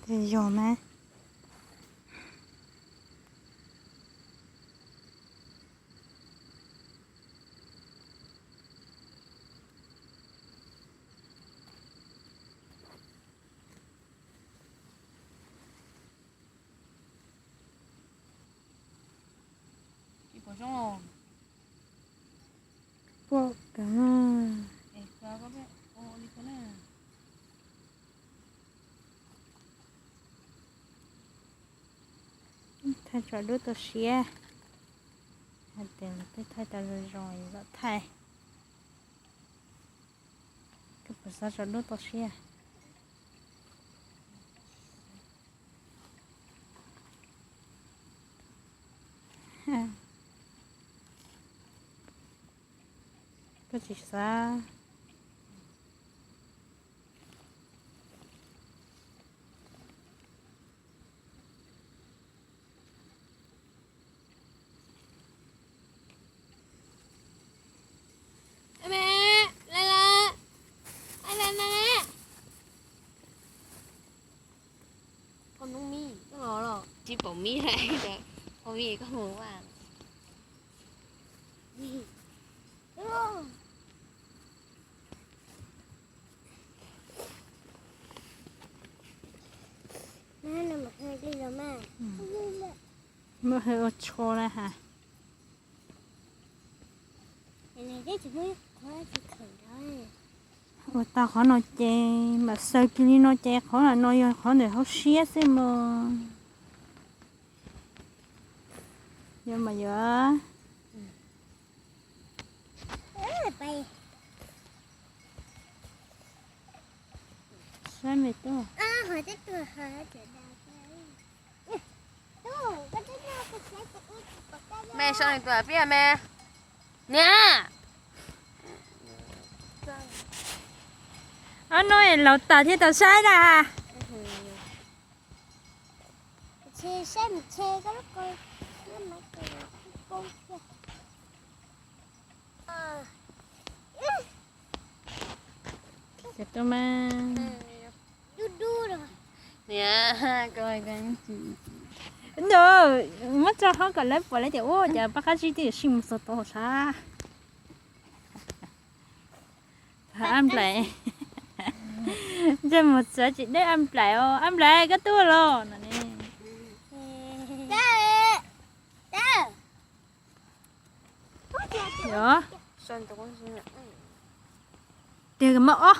Tej yog na. Pom kawg. Thaij tso dub tau siab. Hais tias twb thaij tau zoo zoo los thaij. Koj puas xav tso dub tau siab? Koj tsis xav. Pom mib lawm, pom mib koj mus vaj. Muaj hwj ua tsho na ha. Ua tau qhov no ces mam xaws kiag li no ces qhov no yog qhov ntawm hauv siab xwb mog. Yog mas yog. Saib me tub. Me sau nws tus pib me. Niam. Ob no laus tas thiaj tau saib na. Cov tub mas. Niam, muab tso hauv kom lawv pom lawv tias ua cas pab qab zib twb yuav sij mus txog tod sab. Ab nplaim. Ntsej muag txawv tsis deb ab nplaim os, ab nplaim koj tuaj los no ne. Yog. Tiag mas ob.